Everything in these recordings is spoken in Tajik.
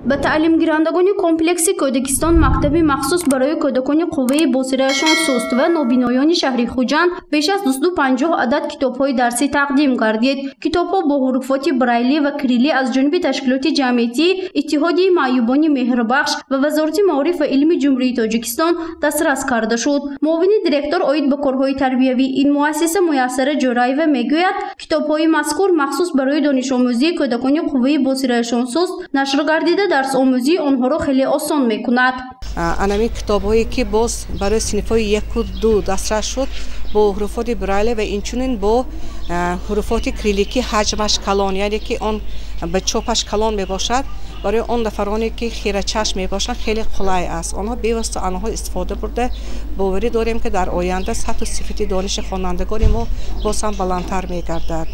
Ба таълимгирандагони комплекси Кӯдакистон мактаби махсус барои кӯдакони қувваи босираашон суст ва нобиноёни шаҳри Хуҷанд беш аз 250 адад китобҳои дарсӣ тақдим гардид. Китобҳо бо ҳуруфоти брайлӣ ва кириллӣ аз ҷониби ташкилоти ҷамъиятӣ Иттиҳодияи маъюбони меҳрбахш ва Вазорати маориф ва илми Ҷумҳурии Тоҷикистон дастрас карда шуд. Муовини директор оид ба корҳои тарбиявии ин муассиса Муяссара Ҷӯраева мегӯяд, китобҳои мазкур махсус барои донишомӯзии кӯдакони қувваи босираашон суст нашр гардида дарсомӯзии онҳоро хеле осон мекунад. Анамин китобҳое ки боз барои синфҳои яку ду дастрас шуд бо ҳуруфоти брайле ва инчунин бо ҳуруфоти кирилликӣ ҳаҷмаш калон, яъне ки он ба чопаш калон мебошад. Барои он нафароне ки хирачашм мебошанд хеле қулай аст. Онҳо бевосита онҳо истифода бурда боварӣ дорем, ки дар оянда сатҳу сифати дониши хонандагони мо боз ҳам баландтар мегардад.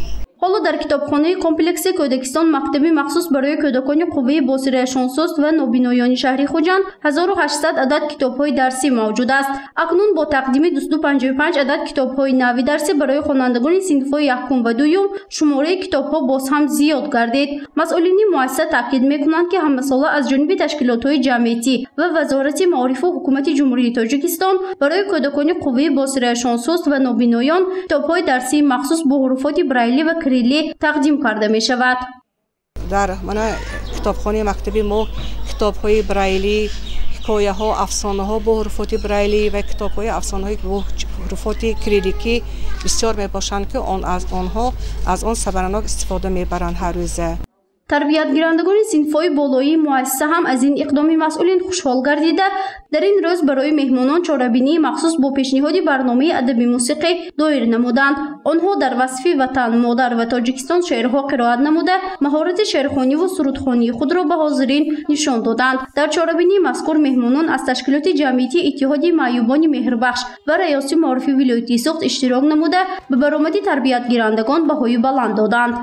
Ҳоло дар китобхонаи комплекси Кӯдакистон мактаби махсус барои кӯдакони қувваи босираашон суст ва нобиноёни шаҳри Хуҷанд 1800 адад китобҳои дарсӣ мавҷуд аст. Акнун бо тақдими 255 адад китобҳои нави дарсӣ барои хонандагони синфҳои якум ва дуюм шумораи китобҳо боз ҳам зиёд гардид. Масъулини муассиса таъкид мекунанд, ки ҳамасола аз ҷониби ташкилотҳои ҷамъиятӣ ва Вазорати маорифу Ҳукумати Ҷумҳурии Тоҷикистон барои кӯдакони қувваи босираашон суст ва нобиноён китобҳои дарсии махсус бо ҳуруфоти брайлӣ ва кириллӣ тақдим карда мешавад. Дар мана китобхонаи мактаби мо китобҳои брайлӣ, ҳикояҳо, афсонаҳо бо ҳуруфоти брайлӣ ва китобҳои афсонаҳои бо ҳуруфоти кирилликӣ бисёр мебошанд, ки онҳо аз он самаранок истифода мебаранд ҳар рӯза. Тарбиятгирандагони синфҳои болоии муассиса ҳам аз ин иқдоми масъулин хушҳол гардида, дар ин рӯз барои меҳмонон чорабинии махсус бо пешниҳоди барномаи адаби мусиқӣ доир намуданд. Онҳо дар васфи ватан, модар ва Тоҷикистон шеърҳо қироат намуда, маҳорати шеърхониву сурудхонии худро ба ҳозирин нишон доданд. Дар чорабинии мазкур меҳмонон аз ташкилоти ҷамъиятии Иттиҳоди маъюбони меҳрбахш ва раёсати маорифи вилояти Суғд иштирок намуда, ба баромади тарбиятгирандагон баҳои баланд доданд.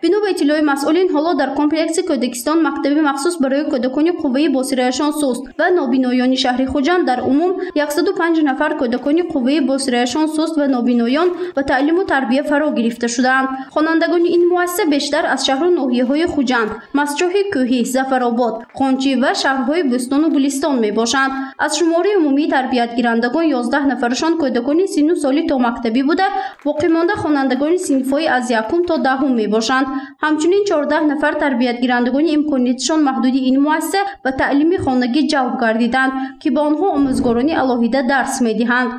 Бино ба иттилои масъулин, ҳоло дар комплекси Кӯдакистон мактаби махсус барои кӯдакони қувваи босираашон суст ва нобиноёни шаҳри Хуҷанд дар умум 105 нафар кӯдакони қувваи босираашон суст ва нобиноён ба таълиму тарбия фаро гирифта шудаанд. Хонандагони ин муассиса бештар аз шаҳру ноҳияҳои Хуҷанд, Мастчоҳи Кӯҳӣ, Зафаробод, Қончӣ ва шаҳрҳои Бӯстону Гулистон мебошанд. Аз шумораи умумии тарбиятгирандагон 11 нафарашон кӯдакони синну соли томактабӣ буда, боқимонда хонандагони синфҳои аз якум то даҳум мебошанд. Ҳамчунин 14 нафар тарбиятгирандагони имкониятшон маҳдуди ин муассиса ба таълими хонагӣ ҷалб гардиданд, ки ба онҳо омӯзгорони алоҳида дарс медиҳанд.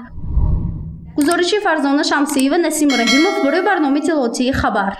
Гузориши Фарзона Шамсиева, Насим Раҳимов барои барномаи иттилоотии Хабар.